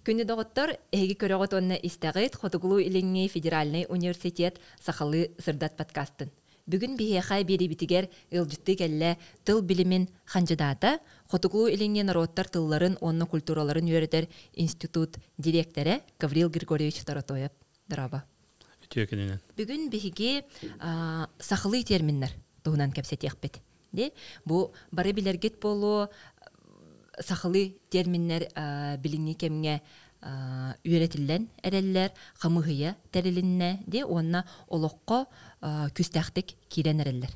Күндү доҕоттор, эһиги көрөҕүт уонна истэҕит Хотугулуу-Илиҥҥи федеральнай университет Сахалыы сырдат подкастын. Бүгүн биһиэхэ биэриибитигэр ыалдьыттыы кэллэ тыл билимин хандьыдаата, Хотугулуу-Илиҥҥи норуоттар тылларын уонна культураларын үөрэтэр институт дириэктэрэ Гаврил Григорьевич Торотоев. Дорообо. Үтүө күнүнэн. Бүгүн биһиги сахалыы терминнэр туһунан кэпсэтиэхпит. Ди бу бары билэргит буолуо сахалыы терминнэр билиҥҥи кэмҥэ үөрэтиллэн эрэллэр, хамыыһыйа тэрилиннэ ди уонна олоххо күүстээхтик киирэн эрэллэр.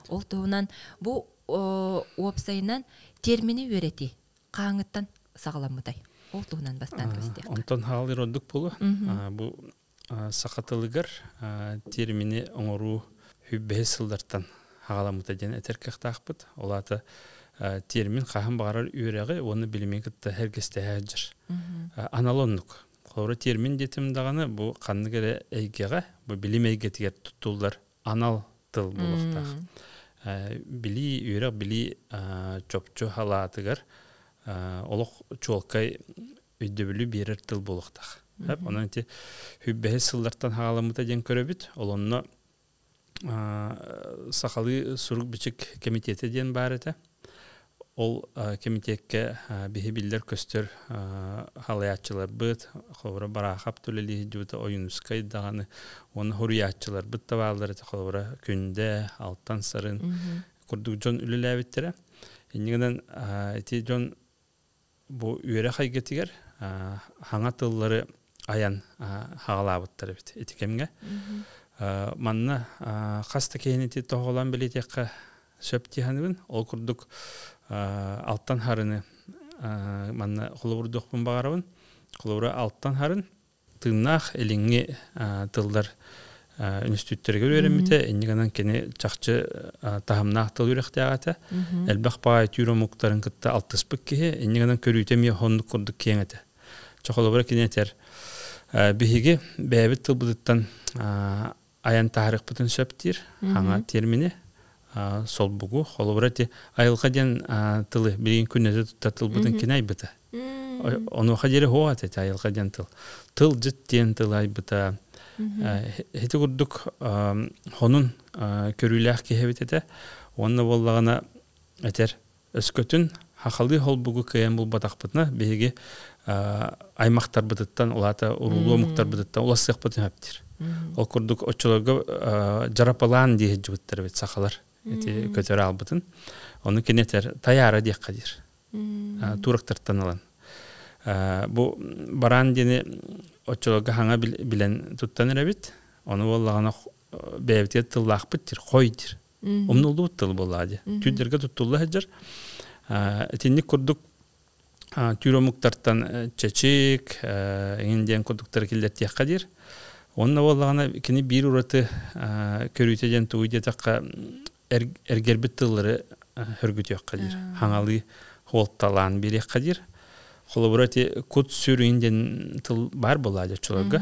Ол туһунан бу уопсайынан термини үөрэтии хааҥыттан саҕаламмытай? Ол туһунан бастаан кэпсэтиэххэ. Онтон хаалыр ордук буолуо. Бу саха тылыгар термини оҥоруу хүббэһис сыллартан хаҕаламмыта диэн этэр кыахтаахпыт. Ол аата термин хаһан баҕарар үөрэҕи уонна билими кытта сэргэстэһэ сылдьар. Анал оннук. Холобура термин диэтим даҕаны бу ханнык эрэ эйгэҕэ, бу билим эйгэтигэр туттуллар анал тыл буолуохтаах. Билии, үөрэх билии чопчу халаатыгар олох чуолкай өйдөбүлү биэрэр тыл буолуохтаах. Онон ити хүббэһис сыллартан хаҕаламмыта диэн көрөбүт. Ол онно сахалыы сурук-бичик кэмитиэтэ диэн баар этэ. Ол кэмитиэккэ биһи биллэр-көстөр халайааччыларбыт, холобура Бараахап үлэлии сылдьыбыта Ойуунускай даҕаны уонна суруйааччыларбыт да бааллар этэ, холобура Күндэ, Алтан Сарын курдук дьон үлэлээбиттэрэ. Инньэ гынан ити дьон бу үөрэх эйгэтигэр хаҥа тыллары айан хаҕалаабыттар эбит ити кэмҥэ. Манна хас да киһини ити тоһоҕолоон бэлиэтиэххэ сөп дии саныыбын. Ол курдук алтан харыны манна холобурдуохпун баҕарабын. Холобура алтан харын тыыннаах илиҥҥи тыллар үнүстүүттэригэр үөрэммитэ. Инньэ гынан кини чахчы таһымнаах тыл үөрэхтээх этэ. Элбэх баҕайы түүр омуктарын кытта алтыспыт киһи. Инньэ гынан көрүүтэ эмиэ оннук курдук киэҥ этэ. Чохолобура кини этэр биһиги бэйэбит тылбытыттан айан таһаарыахпытын сөп диир хаҥа термини солбугу холобура ити айылҕа диэн тылы билигин күннэтэ туттар тылбытын кини айбыта онуоха диэри хуо этэ айылҕа диэн тыл тылдьыт диэн тыл айбыта ити курдук хонун көрүүлээх киһи эбит этэ уонна буоллаҕына этэр Өскөтүн хахалыы холбугу кыайан булбатахпытына, биһиги аймахтарбытыттан, улаата уруулуу омуктарбытыттан улассыахпытын сөптүр. Ол курдук оччолорго дьарапалаан дии сылдьыбыттар эбит сахалар ити көтөр аалбытын. Ону кини этэр таяра диэххэ диир. Турактартан ылан. Бу бараан диэни оччолорго хаҥа билэн туттан эрэбит. Ону буоллаҕына бэйэбитигэр тыллаахпыт диир, хой диир. Умнуллубут тыл буоллаҕа дии. Түүрдэргэ туттулла сылдьар. Итинник курдук түүр омуктартан чэчик, эҥин диэн курдуктары киллэртиэххэ диир. Онно буоллаҕына кини биир ураты көрүүтэ диэн тугуй диэтэххэ эргэрбит тыллары хөргүтүөххэ диир. Хаҥалыы хуолталаан биэриэххэ диир. Холобура ити кут-сүр диэн тыл баар буоллаҕа дии оччолорго.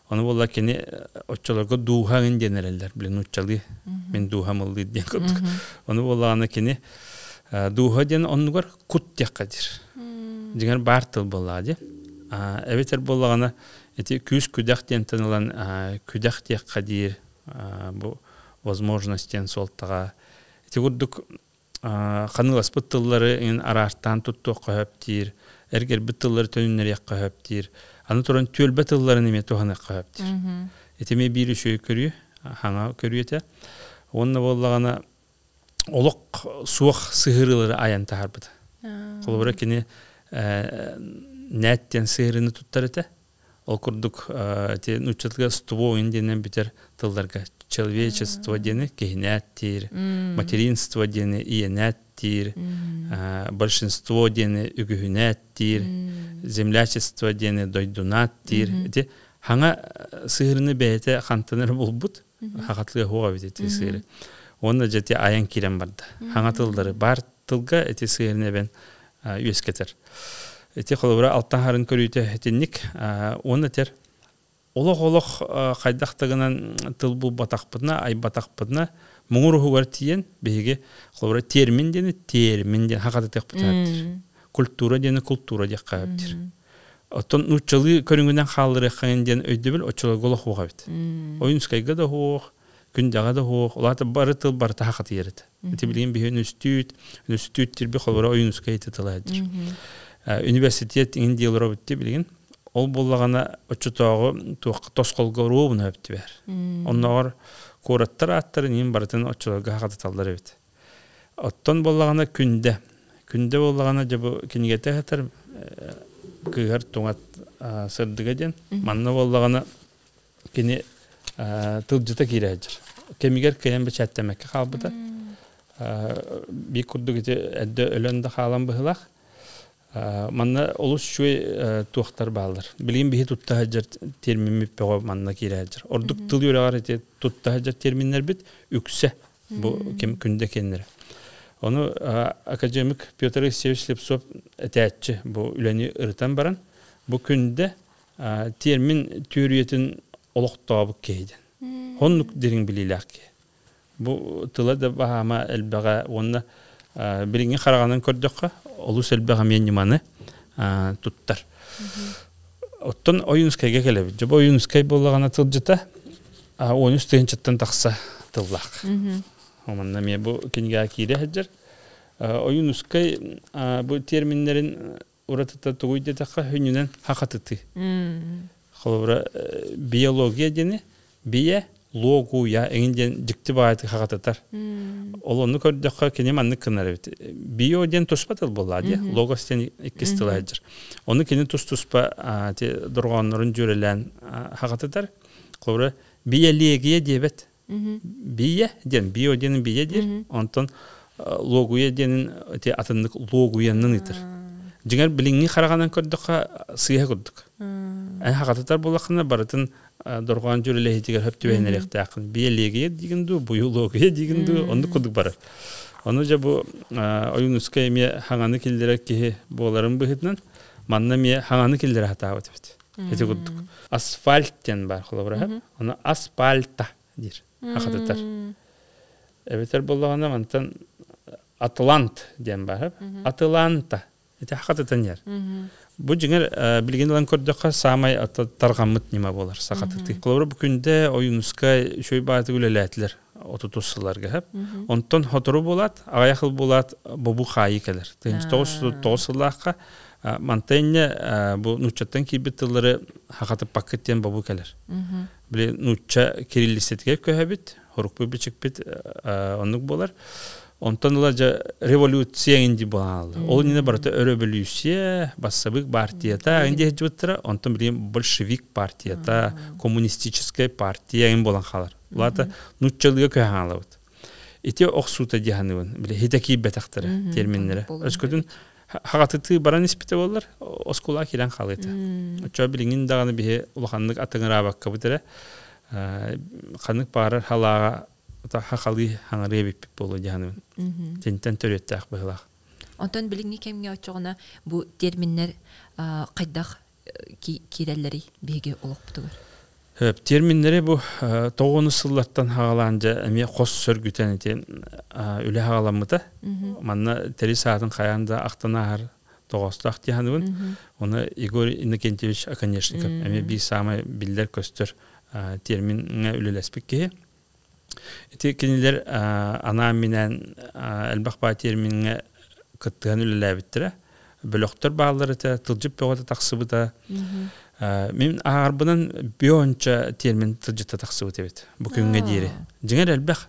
Ону буолла кини оччолорго дууһаҥын диэн эрэллэр, блин, нууччалыы мин дууһам ыллыыр диэн курдук. Ону буоллаҕына кини дууһа диэн оннугар кут диэххэ диир. Дьиҥэр баар тыл буоллаҕа дии. Эбэтэр буоллаҕына ити күүс күдэх диэнтэн ылан күдэх диэххэ диир бу возможность диэн суолтаҕа. Ити курдук ханыыласпыт тыллары иҥин араартаан туттуохха сөп диир, эргэрбит тыллары төнүннэриэххэ сөп диир. Аны туран түөлбэ тылларын эмиэ туһаныахха сөп диир. Ити эмиэ биир үчүгэй көрүү, хаҥа көрүү этэ. Уонна буоллаҕына олох суох сыһыарыылары айан таһаарбыта. Холобура кини нэт диэн сыһыарыыны туттар этэ. Ол курдук ити нууччатыгар ствоин диэнэн бүтэр тылларга человечество диэни киһинээт диир, материнство диэни ийэнээт диир, большинство диэни үгүһүнээт диир, землячество диэни дойдунаат диир. Ити хаҥа сыһырыны бэйэтэ хантан эрэ булбут, хахатлыа хуоҕа эбит ити сыыры. Уонна дьэ ити айан киирэн барда. Хаҥа тыллары баар тылга ити сыырын эбэн үөскэтэр. Ити холобура алтан харын көрүүтэ итинник уонна этэр олох-олох хайдах да гынан тыл булбатахпытына, айбатахпытына муҥур уһугар тиийэн биһиги холобура термин диэни термин диэн хахатытыахпытын эптир. Культура диэни култуура диэххэ эптир. Оттон нууччалыы көрүҥүнэн хаалларыаххайын диэн өйдөбүл оччолорго олох суох эбит. Ойуунускайга да суох, Күндэҕэ да суох, ол аата бары тыл барыта хахатыйар этэ. Ити билигин биһи үнүстүүт, үнүстүүт тирби холобура Ойуунускай ити тыла сылдьар. Университет иҥин диэн олоробут дии билигин. Ол буоллаҕына оччотооҕу туох тосхолго оруобуна өптүбэр. Оннооҕор куораттар ааттарын иин барытын оччолорго хахатыталлар эбит. Оттон буоллаҕына Күндэ. Күндэ буоллаҕына дьэ бу кинигэтэ сытар кыыһар туҥат сырдыга диэн. Манна буоллаҕына кини тылдьыта киирэ сылдьар. Кэмигэр кыайан бэчээттэммэккэ хаалбыта. Биир курдук ити эрдэ өлөн да хаалан быһыылаах. Манна олус үчүгэй туохтар бааллар. Билигин биһи тутта сылдьар термиммит бөҕө манна киирэ сылдьар. Ордук тыл үөрэҕэр ити тутта сылдьар терминнэрбит үксэ бу ким күндэ киэннэрэ. Ону академик Петр Алексеевич Слепцов этээччи бу үлэни ырытан баран бу күндэ термин түөрүйэтин олохтообут киһи диэн. Оннук дириҥ билиилээх киһи. Бу тыла да баһаама элбэҕэ уонна билиҥҥи хараҕынан көрдөххө олус элбэх эмиэ ньыманы туттар. Оттон Ойуунускайга кэлэбит. Дьэ бу Ойуунускай буоллаҕына тылдьыта 13 тыһыынчаттан тахса тыллаах. Манна эмиэ бу кинигэҕэ киирэ сылдьар. Ойуунускай бу терминнэрин уратыта тугуй диэтэххэ хүнүнэн хахатытыы. Холобура, биология диэни бие логуя эҥин диэн дьикти баҕайытык хахатытар. Ол онну көрдөххө кини маннык гынар эбит. Био диэн туспа тыл буоллаа дии. Логос диэн иккис тыла сылдьар. Ону кини тус-туспа дорҕооннорун дьүөрэлээн хахатытар. Холобура, биэлиэгийэ диэбэт. Бие диэн, био диэн бие диир. Онтон логуя диэнин ити атыннык логуяннан ыытар. Дьиҥэр билиҥҥи хараҕынан көрдөххө сыыһа курдук. Эн хахатытар буоллаххына барытын дорҕоон дьүрэлэһиитигэр хөп түбэһинэриэхтээххин. Биэлиэгийэ диигин дуу, буйулуогуйа диигин дуу, оннук курдук барар. Ону дьэ бу Ойуунускай эмиэ хаҥаны киллэрэр киһи буоларын быһыытынан манна эмиэ хаҥаны киллэрэ сатаабыт эбит. Ити курдук. Асфальт диэн баар холобура. Ону аспальта диир хахатытар. Эбэтэр буоллаҕына мантан Атлант диэн баар. Атланта. Ити хахатытан иһэр. Бу дьиҥэр билигин ылан көрдөххө саамай тарҕаммыт ньыма буолар сахатытыы. Холобура бу күндэ Ойуунускай үчүгэй баатык үлэлээтилэр отутус сылларга. Онтон сотору буолаат, аҕыйах ыл буолаат бобуу хаайыы кэлэр. 1909 сыллаахха мантан инньэ бу нууччаттан киирбит тыллары хахатыппаккыт диэн бобуу кэлэр. Били нуучча кириллиссэтигэр көһөбүт, хорукпут бичикпит оннук буолар. Онтон ыла дьэ революция инди буолан Ол иннинэ барыта өрөбөлүүссүйэ, бассабык партията инди сылдьыбыттара, онтон билигин большевик партията, коммунистическая партия ин буолан хаалар. Улаата нууччалыыга көһөн хаалабыт. Ити охсуута дии саныыбын. Били хитэ киирбэтэхтэрэ терминнэрэ. Өскөтүн хаҕатытыы баран испитэ буоллар, оскуолаҕа киирэн хаалыыта. Оччо билиҥин даҕаны биһи улаханнык атыҥыраабаккабыт эрэ ханнык баарар халааҕа хахалыы хаҥарыа эбиппит буолуо дии саныыбын. Тинтэн төрүөттээх быһыылаах. Онтон билиҥҥи кэмҥэ оччоҕуна бу терминнэр хайдах киирэллэрий биһиги олохпутугар? Терминнэри бу тоҕуонус сыллартан хаҕалаан дьэ эмиэ хос сөргүтэн ити үлэ хаҕаламмыта. Манна тэрис аатын хайаан да ахтан ааһар тоҕоостоох дии саныыбын. Оны Егор Иннокентьевич Оконешников эмиэ биир саамай биллэр-көстөр термиҥҥэ үлэлэспит киһи. Ити кинилэр анаан-минээн элбэх баа термиҥҥэ кыттыһан үлэлээбиттэрэ. Бөлөхтөр бааллар этэ, тылдьыт бөҕөтө тахсыбыта. Мин ааҕарбынан бионча термин тылдьыта тахсыбыт эбит бу күҥҥэ диэри. Дьиҥэр элбэх.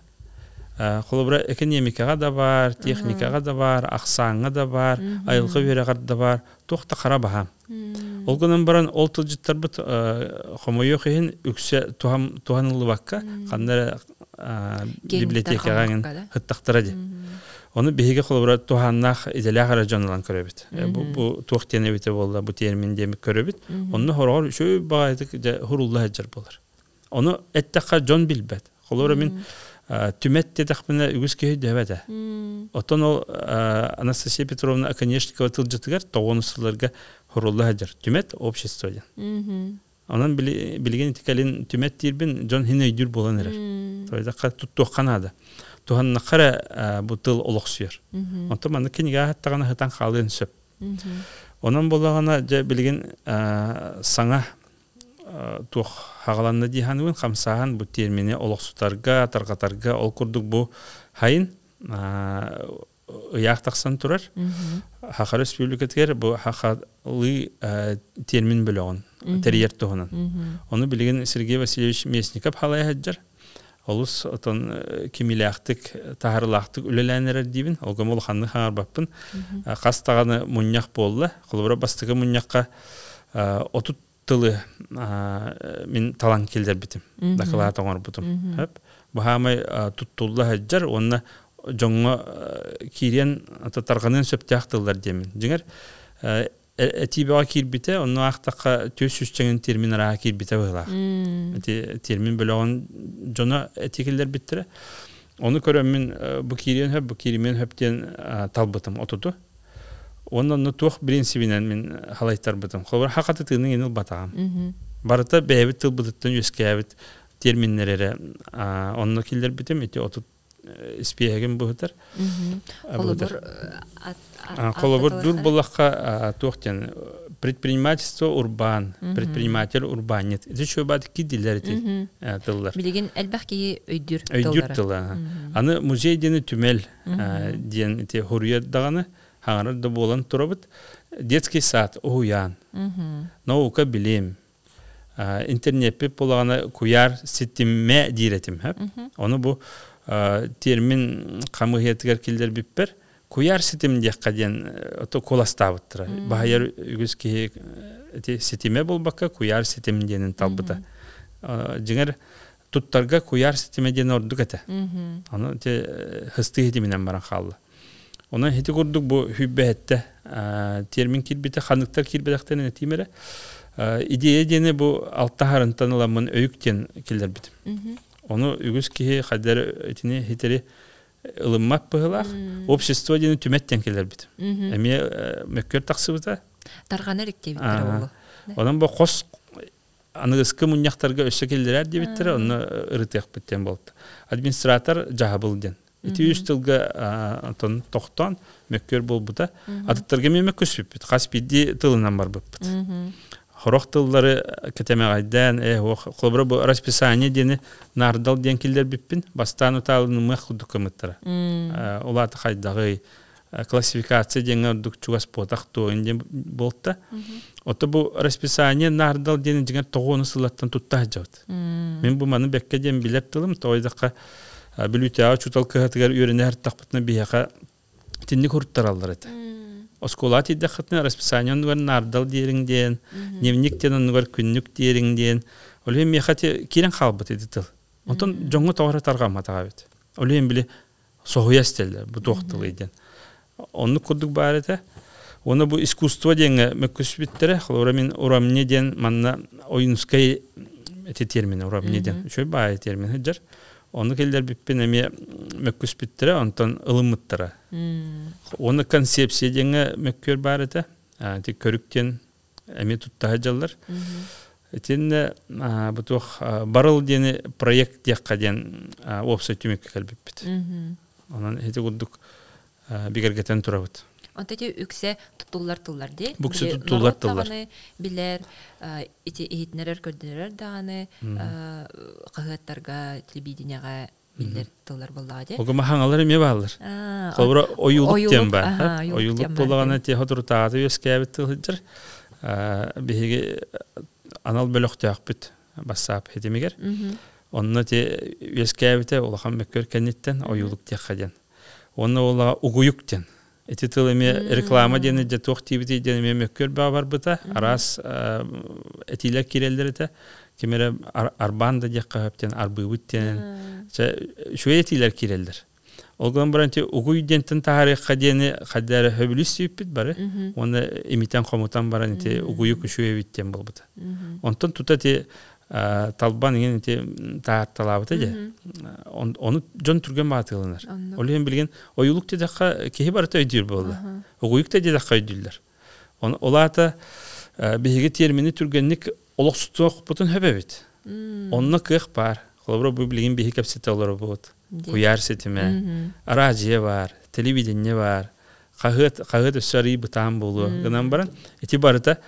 Холобура, экэниэмикэҕэ да баар, техникаҕа да баар, ахсааҥҥа да баар, айылҕа үөрэҕэр да баар, туох да хара баһаам. Ол гынан баран ол тылдьыттарбыт хомойуох иһин үксэ туһаныллыбакка ханна эрэ библиотекаҕа эҥин сыттахтара дии. Ону биһиги холобура туһааннаах идэлээх эрэ дьон ылан көрөбүт. Бу туох диэн эбитэ буолла, бу термин диэн көрөбүт. Онно хороҕор үчүгэй баҕайытык дьэ хурулла сылдьар буолар. Ону эттэххэ дьон билбэт. Холобура мин түмэт диэтэхпинэ үгүс киһи өйдөөбөт ээ. Оттон ол Анастасия Петровна Оконешникова тылдьытыгар тоҕуонус сылларга хорулла сылдьар түмэт общество диэн. Онон билигин ити кэлин түмэт диирбин дьон хин өйдүүр буолан эрэр. Тойдахха туттуохха наада. Туһаннахха эрэ бу тыл олохсуйар. Онтон маннык кинигэ аһаттаҕына сытан хаалыан сөп. Онон буоллаҕына дьэ билигин саҥа туох хаҕаланна дии саныыбын хамсааһын бу термини олохсутарга, тарҕатарга ол курдук бу хайын ыйаах тахсан турар. Саха Республикатыгар бу сахалыы термин бөлөҕүн тэрийэр туһунан. Ону билигин Сергей Васильевич Местников халайа сылдьар. Олус отон кимилээхтик, таһарылаахтык үлэлээн эрэр диибин. Олгом улаханнык хаҥарбаппын. Хас даҕаны мунньах буолла. Холобура бастакы мунньахха 30 тылы мин талан киллэрбитим, дакылаат оҥорбутум. Бу хаамай туттулла сылдьар уонна дьоҥҥо киириэн тарҕаныан сөптөөх тыллар диэмин. Дьиҥэр этиибэҕэ киирбитэ, онно аахтахха 400 чэҥин термин арааһа киирбитэ быһыылаах. Ити термин бөлөҕүн дьоно этии киллэрбиттэрэ. Ону көрөммүн бу киириэн сөп, бу кииримиэн сөп диэн талбытым отуту. Уонна онно туох бириинсибинэн мин халайтарбытым. Холобур, хахаты тыынын ин ылбатаҕым. Барыта бэйэбит тылбытыттан үөскээбит терминнэр эрэ онно киллэрбитим. Ити 30 испиэһэгин быһытар. Холобур, Холобур, дур буллахха туох диэн предпринимательство урбаан, предприниматель урбаанньыт. Ити чуобаат кидилер ити тыллар. Билигин элбэх киһи өйдүүр Өйдүүр тыла. Аны музей диэни түмэл диэн ити хоруйар даҕаны хаҥарар да буолан турабыт. Детский сад, уһуйаан, наука билим, интернеппит буолаҕына куйаар ситиммэ диир этим. Ону бу термин хамыыһыйатыгар киллэрбиппэр куйаар ситим диэххэ диэн ото куоластаабыттара. Баһыйар үгүс киһи ити ситимэ буолбакка куйаар ситим диэнин талбыта. Дьиҥэр туттарга куйаар ситимэ диэн ордук этэ. Ону ити хыстыы ситиминэн баран хаалла. Онон ити курдук бу хүббэһэттэ термин киирбитэ, ханныктар киирбэтэхтэрин этиим эрэ. Идея диэни бу алта харынтан ыламмын өйүк диэн киллэрбитим. Ону үгүс киһи хайдар итини хитери ылыммат быһылаах. Общество диэни түмэт диэн киллэрбитим. Эмиэ мөккүөр тахсыбыта. Тарҕанар иктиэбиттэр олу. Онон бу хос аныгыскы мунньахтарга өссө киллэрэр диэбиттэрэ, онно ырытыахпыт диэн буолта. Администратор дьаһабыл диэн. Ити үс тылга онтон тохтоон мөккүөр буолбута. Атыттарга эмиэ мөккүспүппүт. Хас биирдии тылынан барбыппыт. Хорох тыллары кэтэмэҕэйдээн, э, холобура бу расписание диэни наардал диэн киллэрбиппин, бастаан утаалынымыах курдук кымыттара. Улаата хайдаҕый, классификация диэҥҥэ ордук чугас буотах туойун диэн буолта. Ото бу расписание наардал диэн дьиҥэр тоҕуону сыллаттан тутта сылдьабыт. Мин бу маны бэккэ диэн билэр тылым, тоҕойдохха Бүлүүтээҕи учуутал кыһатыгар үөрэнэ сырыттахпытына биһиэхэ итинник уруттараллар этэ. Оскуолаҕа тиийдэххитинэ расписание оннугар наардал диэриҥ диэн, дневник диэн оннугар күннүк диэриҥ диэн. Ол иһин миэхэ киирэн хаалбыт ити тыл. Онтон дьоҥҥо тоҕо эрэ тарҕамматаҕа эбит. Ол иһин били соһуйа истэллэр бу туох тылый диэн. Оннук курдук баар этэ. Уонна бу искусство диэҥҥэ мөккүспүттэрэ. Холобура мин урамни диэн манна Ойуунускай эти термини урамни диэн үчүгэй баайы термин сылдьар. Ону киллэрбиппин эмиэ мөккүспүттэрэ, онтон ылыммыттара. Уонна концепция диэҥҥэ мөккүөр баар этэ. Ити көрүк диэн эмиэ тутта сылдьаллар. Итиннэ бу туох барыл диэни проект диэххэ диэн уопсай түмүккэ кэлбиппит. Онон ити курдук бигэргэтэн турабыт. Онто ити үксэ туттуллар тыллар дии. Бу үксэ туттуллар тыллар. Билэр, ити иһитинэрэр, көрдөрөр даҕаны хаһыаттарга, телевидениеҕэ биллэр тыллар буоллаҕа дии. Ого маһаҥалар эмиэ бааллар. Холобура ойуулук диэн баар. Ойуулук буоллаҕына тиһэ турутааты үөскээбит тыл сылдьар. Биһиги анал бөлөхтөөхпүт бассаап хитимигэр. Онно ти үөскээбитэ улахан мөккөр кэнниттэн ойуулук диэххэ диэн. Уонна уолаҕа угуйук диэн. Ити тыл эмиэ реклама диэн дьэ туох диибитий диэн эмиэ мөккүөр баа барбыта. Араас этиилэр киирэллэр этэ. Ким эрэ арбаан да диэххэ сөп диэн арбыыбыт диэн. Чэ, үчүгэй этиилэр киирэллэр. Ол гынан баран ити угуй диэнтэн таһаарыахха диэни хайда эрэ сөбүлүү сүүппүт бары. Уонна имитэн-хомутан баран ити угуйук үчүгэй эбит диэн буолбута. Онтон тута ити талбан иҥин ити таатталаабыта дьэ. Ону дьон түргэн баатыыланар. Ол иһин билигин ойуулук диэтэххэ киһи барыта өйдүүр буолла. Угуйук да диэтэххэ өйдүүллэр. Ол аата биһиги термини түргэнник олохсутуохпутун сөп эбит. Онно кыах баар. Холобура бу билигин биһи кэпсэтэ олоробут. Куйаар ситимэ, араадьыйа баар, телевидение баар. Хаһыат хаһыат өссө арыый бытаан буолуо гынан баран ити барыта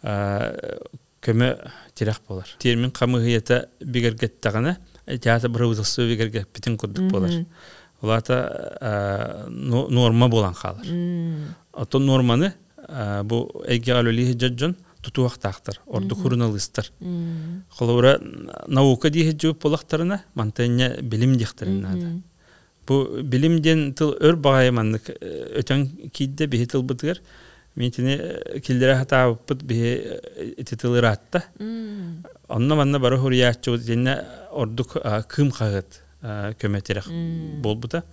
көмө тирэх буолар. Термин хамыыһыйата бигэргэттэҕинэ театр бырабыыталыстыба бигэргэппитин курдук буолар. Ол аата нуорма буолан хаалар. Оттон нуорманы бу эйгэҕэ үлэлии сылдьар дьон тутуохтаахтар, ордук суруналыыстар. Холобура, наука дии сылдьыбыт буоллахтарына, мантан билим диэхтэрин наада. Бу билим диэн тыл өр баҕайы маннык өтөн киирдэ биһи тылбытыгар. Мин итини киллэрэ сатаабыппыт биһи ити тыл ыраатта. Онно манна бары суруйааччыбыт итиннэ ордук кыым хаһыат көмө тирэх буолбута.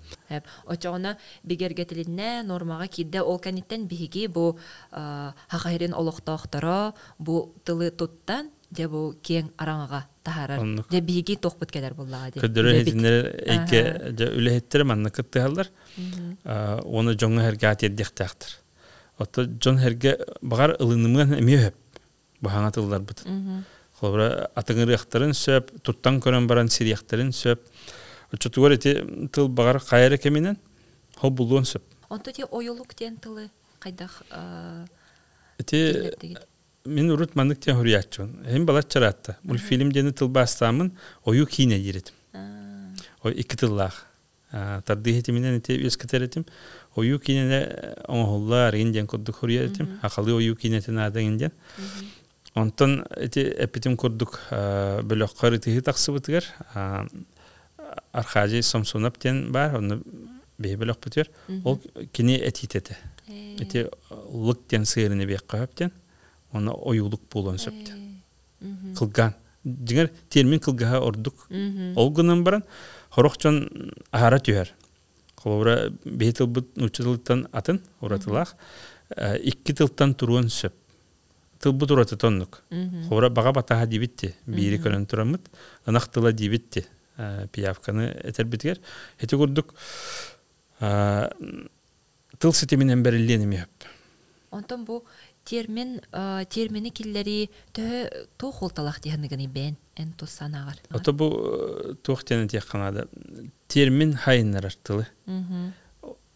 Очоҕуна бигэргэтилиннэ, нормаҕа киирдэ. Ол кэнниттэн биһиги бу Саха сирин олохтоохторо бу тылы туттан, дьэ бу киэҥ араҥаҕа таһаарар. Дьэ биһиги туохпут кэлэр буоллаҕа дии. Көрдөрөр иһитиннэр эйгэ дьэ үлэһиттэрэ манна кыттыһаллар. Уонна дьоҥҥо сэргэ тиэрдиэхтээхтэр. Оттон дьон сэргэ баҕар ылынымыан эмиэ сөп. Баһаҥа тылларбыт. Холобура атыҥырыахтарын сөп, туттан көрөн баран сириэхтэрин сөп. Оччотугар ити тыл баҕар хайа эрэ кэминэн холбуллуон сөп. Онто ти ойулук диэн тылы хайдах Ити мин урут маннык диэн суруйааччыбын. Эһим балачча ыраатта. Мультфильм диэни тылбаастааммын ойуу киинэ диир этим. Ой икки тыллаах. Тардыы ситиминэн ити үөскэтэр этим. Ойуу киинэне оҥоһуллар игин диэн курдук суруйар этим. Хахалыы ойуу киинэтин аата игин диэн. Онтон ити эппитим курдук бөлөххө ырытыһыы тахсыбытыгар Архаджий Самсонов диэн баар, онно биһи бөлөхпүтүгэр ол кини этиитэ этэ. Ити лык диэн сыырын эбиэххэ сөп диэн, уонна ойуулук буолуон сөп диэн. Кылгаан. Дьиҥэр термин кылгаһа ордук. Ол гынан баран сорох дьон аһара түһэр. Холобура, биһи тылбыт нуучча тылыттан атын, уратылаах. Икки тылтан туруон сөп. Тылбыт уратыта оннук. Холобура, баҕа батаһа диибит ти, биири көрөн тураммыт, ынах тыла диибит ти, пиявканы этэрбитигэр. Ити курдук тыл ситиминэн бэриллиэн эмиэ сөп. Онтон бу термин термини киллэрии төһө туох суолталаах дии саныыгыный бэйэн эн тус санааҕар? Ото бу туох диэн этиэххэ наада. Термин хайыннарар тылы.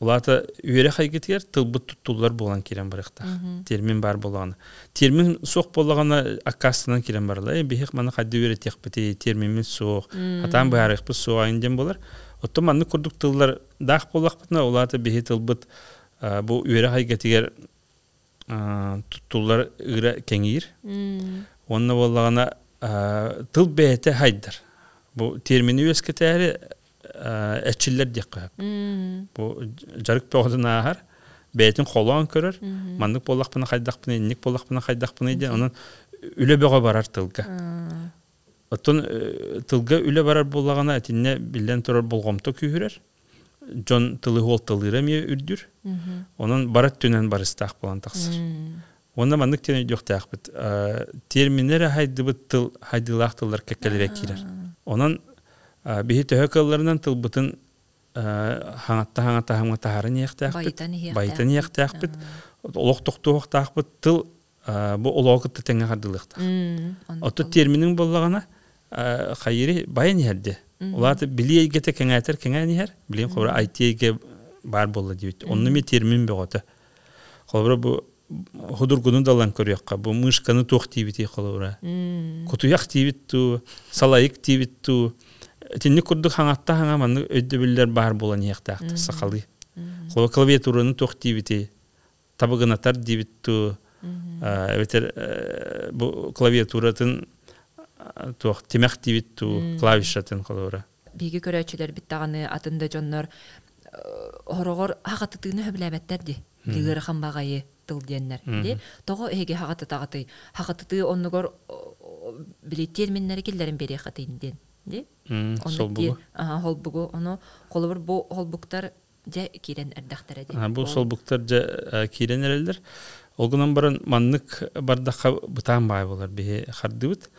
Улаата үөрэх эйгэтигэр тылбыт туттуллар буолан киирэн барыахтаах. Термин баар буоллаҕына. Термин суох буоллаҕына аккаастанан киирэн бараллар. Биһиэх маны хайда үөрэтиэхпитий, термиммит суох, хатаан быһаарыахпыт суох айын диэн буолар. Оттон маннык курдук тыллар даах буоллахпытына, улаата биһи тылбыт бу үөрэх эйгэтигэр туттуллар ыыра кэҥиир. Уонна буоллаҕына тыл бэйэтэ хайдар. Бу термини үөскэтээри эрчиллэр диэххэ сөп. Бу дьарык бөҕөтүн ааһар, бэйэтин холоон көрөр, маннык буоллахпына хайдахпыный, инник буоллахпына хайдахпыный диэн, онон үлэ бөҕө барар тылга. Оттон тылга үлэ барар буоллаҕына, итиннэ биллэн турар болҕомто күүһүрэр, дьон тылы суолталыыра эмиэ үрдүүр. Онон бары өттүнэн барыстаах буолан тахсар. Уонна маннык диэн өйдүөхтээхпит. Терминнэр хайдыбыт тыл хайдыылаах тыллар кэккэлэрэ киирэр. Онон биһи төһө кыалларынан тылбытын хаҥатта хаҥа таһымҥа таһааран иһиэхтээхпит, байытан иһиэхтээхпит, олох тохтуохтаахпыт тыл бу олоҕу кытта тэҥҥэ хардылыахтаах. Оттон терминиҥ буоллаҕына хайыри байан иһэр дии. Улаата билии эйгэтэ кэҥээтэр кэҥээн иһэр. Билигин холобура IT эйгэ баар буолла диэбит. Онно эмиэ термин бөҕөтө. Холобура бу худургуну далан көрүөххэ, бу мышканы туох диибитий холобура. Кутуйах диибит туу, салайык диибит туу. Итинник курдук хаҥатта хаҥа маннык өйдөбүллэр баар буолан иһиэхтээхтэр сахалыы. Холобура клавиатураны туох диибитий, табыгынатар диибит туу, эбэтэр бу клавиатуратын туох тимэх диибит туу, клавишатын холобура. Биһиги көрөөччүлэрбит даҕаны атын да дьоннор хороҕор хахатытыыны сөбүлээбэттэр дии. Ыарахан баҕайы тыл диэннэр. Ди тоҕо эһиги хахатытаҕытый? Хахатытыы оннугар били терминнэри киллэрин биэриэххитин диэн. Ди? Солбугу. Холбугу. Ону холобур бу холбуктар дьэ киирэн эрдэхтэрэ дии. Бу солбуктар дьэ киирэн эрэллэр. Ол гынан баран маннык бардахха бытаан баай болар биһи хардыбыт.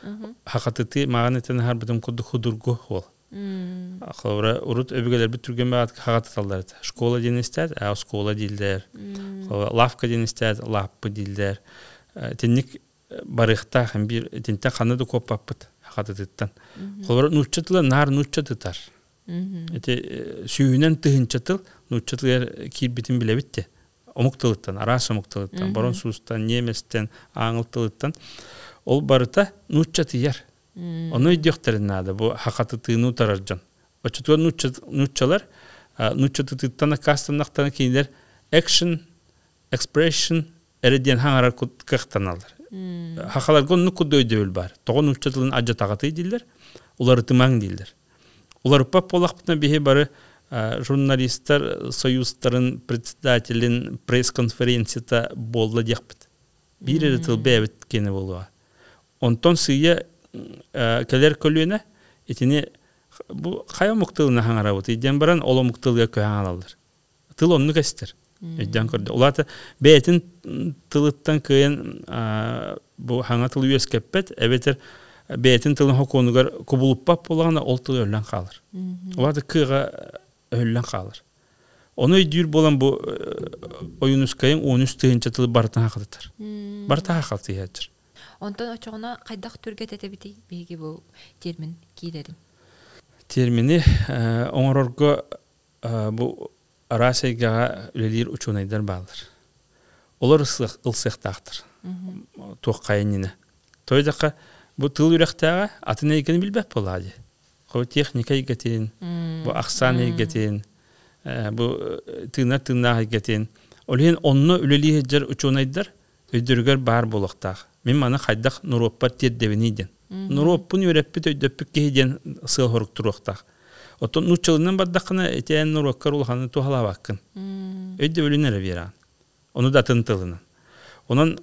Хахатытыы маҕан этэн аһарбытым курдук худургу ол. Холобура урут өбүгэлэрбит түргэн баҕатык хахатыталлар этэ. Школа диэн истээт, оскуола дииллэр. Лавка диэн истээт, лааппы дииллэр. Итинник барыахтаах биир итинтэн ханна да куоппаппыт хахатытыттан. Холобура нуучча тыла наар нуучча тытар. Ити сүүһүнэн тыһыынча тыл нуучча тылыгар киирбитин билэбит те. Омук тылыттан, араас омук тылыттан, боронсуустан, немецтэн, ааҥыл тылыттан. Ол барыта нууччатыйар. Ону өйдүөхтэрин наада бу хахатытыыны утарар дьон. Оччотугар нууччалар нууччатытыыттан аккаастаннахтарына кинилэр action, expression эрэ диэн хаҥарар кыахтаналлар. Хахаларга оннук курдук өйдөбүл баар. Тоҕо нуучча тылын адьатаҕатый дииллэр, уларытымаҥ дииллэр. Уларыппат буоллахпытына биһи бары журналистар союзтарын председателин пресс-конференцията буолла диэхпит. Биир эрэ тыл бэйэбит киэнэ буолуоҕа. Онтон сыыйа кэлэр көлүөнэ итини бу хайа омук тылына хаҥарабытый диэн баран ол омук тылыгар көһөн аалаллар. Тыл оннук эстэр. Өйдөөн көрдө. Улаата бэйэтин тылыттан кыайан бу хаҥа тыл үөскэппэт, эбэтэр бэйэтин тылын хокуонугар кубулуппат буоллаҕына ол тыл өллөн хаалар. Улаата кыаҕа өһүллэн хаалар. Ону өйдүүр буолан бу Ойуунускайын 13 тыһыынча тылы барытын хахатытар. Барыта хахатыйааччыр. Онтон очоҕуна хайдах түргэтэтэ биһиги бу термин киирэрин? Термини оҥорорго бу араас эйгэҕэ үлэлиир учуонайдар бааллар. Олор ылсыахтаахтар. Туох хайыннина. Тойдахха бу тыл үрэхтээҕэ атын эйгэни билбэт буолаа дии. Хо техника эйгэтин, бу ахсаан эйгэтин, бу тыынар тыыннаах эйгэтин. Ол иһин онно үлэлии сылдьар учуонайдар өйдөрүгэр баар буолуохтаах. Мин маны хайдах норуоппар тиэрдэбиний диэн. Норуоппун үөрэппит, өйдөппүт киһи диэн сыал сорук туруохтаах. Оттон нууччалыынан бардаххына ити эн норуоккар улаханы туһалаабаккын. Өйдөбүлүн эрэ биэрэҕин. Ону да атын тылынан. Онон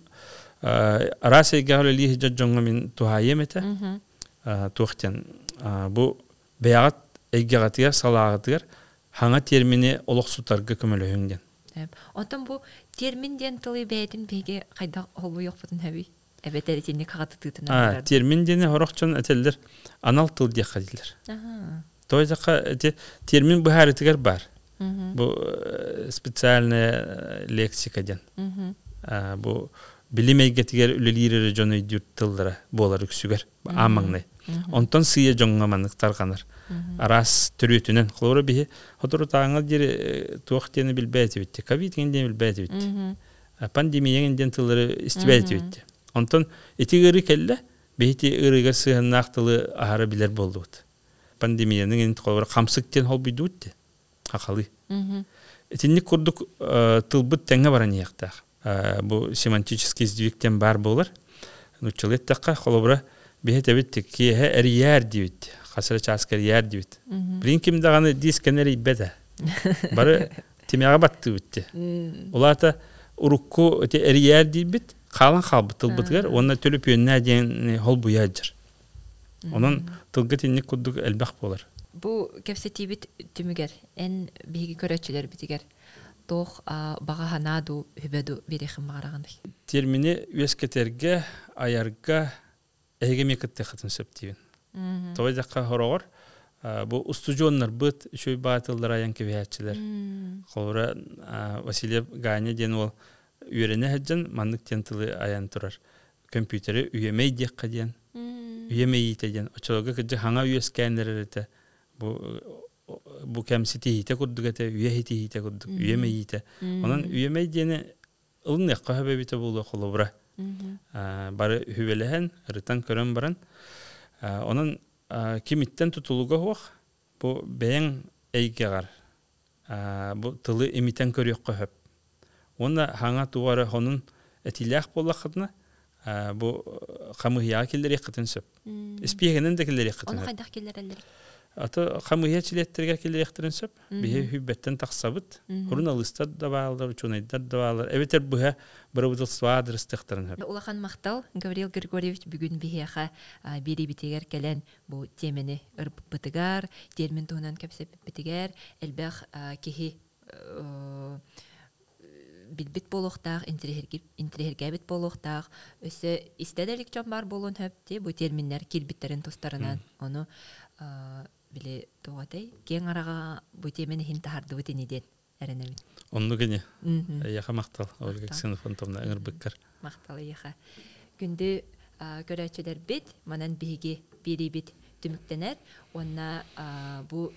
араас эйгэҕэ үлэлии сылдьар дьоҥҥо мин туһаайыам этэ. Туох диэн бу бэйэҕит эйгэҕитигэр, салааҕытыгар хаҥа термини олохсутарга көмөлөһүҥ диэн. Оттон бу термин диэн тылы бэйэтин биһиги хайдах холбуйуохпутун сөбүй? Эбэтэр итинник хаҕатытыытынан Термин диэни сорох дьон этэллэр анал тыл диэххэ дииллэр. То эти термин быһаарытыгар бар. Бу специальная лексика диэн. Бу билим эйгэтигэр үлэлиир эрэ дьон өйдүүр тыллара буолар үксүгэр аан маҥнай. Онтон сыыйа дьоҥҥо маннык тарҕанар. Араас төрүөтүнэн. Холобура биһи соторутааҥҥа диэри туох диэни билбэт этибит. Ковид диэн билбэт этибит. Пандемия диэн тыллары истибэт этибит. Онтон ити ыарыы кэллэ, биһи ити ыарыыга сыһыаннаах тылы аһара билэр буоллубут. Пандемияның холобура хамсык диэн холбуйдубут дии. Хахалыы. Итинник курдук тылбыт тэҥҥэ баран иһиэхтээх. Бу семантический сдвиг диэн баар буолар. Нууччалыы эттэххэ, холобура, биһи этэбит киэһэ эрийээр диибит, хас эрэ чааска эрийээр диибит. Билин ким даҕаны дискэн эрийбэт ээ. Бары тимэҕэ баттыыбыт дии. Улаата урукку ити эрийээр диирбит хаалан хаалбыт тылбытыгар уонна төлөпүөннээ диэн холбуйа сылдьар. Онон тылга итинник курдук элбэх буолар. Бу кэпсэтиибит түмүгэр эн биһиги көрөөччүлэрбитигэр туох баҕа санаа дуу, үбэ дуу биэриэххин баҕараҕыный? Термини үөскэтэргэ, айарга эһиги эмиэ кыттыаххытын сөп диибин. Тоҕо диэххэ хороҕор бу устудьуоннарбыт үчүгэй баатыллар айан кэбиһээччилэр. Холобура Васильев Ганя диэн уол үөрэнэ сылдьан маннык диэн тылы айан турар. Компьютери үйэмэй диэххэ диэн. Үйэмэйиитэ диэн. Оччолорго кырдьык хаҥа үөскээн эрэр этэ. Бу бу кэм ситиһиитэ курдук этэ, үйэ ситиһиитэ курдук, үйэмэйиитэ. Онон үйэмэй диэни ылыныахха сөп эбитэ буолуо холобура. Бары үһүбэлэһэн, ырытан көрөн баран, онон кимиттэн тутулуга суох, бу бэйэҥ эйгэҕэр бу тылы имитэн көрүөххэ сөп. Уонна хаҥа туох эрэ хонун этиилээх буоллаххытына, бу хамыыһыйаҕа киллэриэххитин сөп. Испииһэгинэн да киллэриэххитин сөп. Ону хайдах киллэрэллэр? Аты хамыыһыйа чилиэттэригэр киллэриэхтэрин сөп. Биһи хүббэттэн тахсабыт. Суруналыыстар да бааллар, учуонайдар да бааллар. Эбэтэр быһа бырабыыталыстыба аадырыстыахтарын сөп. Улахан махтал, Гаврил Григорьевич бүгүн биһиэхэ биэриибитигэр кэлэн бу тиэмэни ырыппытыгар, термин туһунан кэпсэппиппитигэр элбэх киһи билбит буолуохтаах, интириэһиргээбит буолуохтаах. Өссө истэ да илик дьон баар буолуон сөп дии бу терминнэр киирбиттэрин тустарынан. Ону били туох этэй киэҥ араҕа бу тиэмэни иһин таһардыбыт ини диэн эрэнэбин. Оннук ини. Эйиэхэ махтал, Ольга Ксенофонтовна ыҥырбыккар. Махтал эйиэхэ. Күндү көрөөччүлэрбит, манан биһиги биэриибит түмүктэнэр уонна бу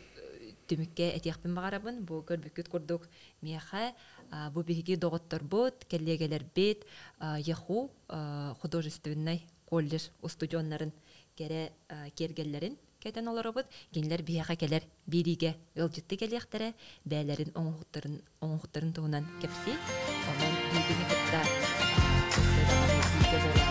Түмүккэ этиэхпин баҕарабын, бу көрбүккүт курдук миэхэ бу биһиги доҕотторбут, кэллиэгэлэрбит ЯХУ художественнай колледж устудьуоннарын кэрэ киэргэллэрин кэтэн олоробут. Кинилэр биһиэхэ кэлэр биэриигэ ыалдьытты кэлиэхтэрэ, бэйэлэрин оҥоһуктарын оҥоһуктарын туһунан кэпсии. Онон биһигини кытта өссө даҕаны бииргэ буолан.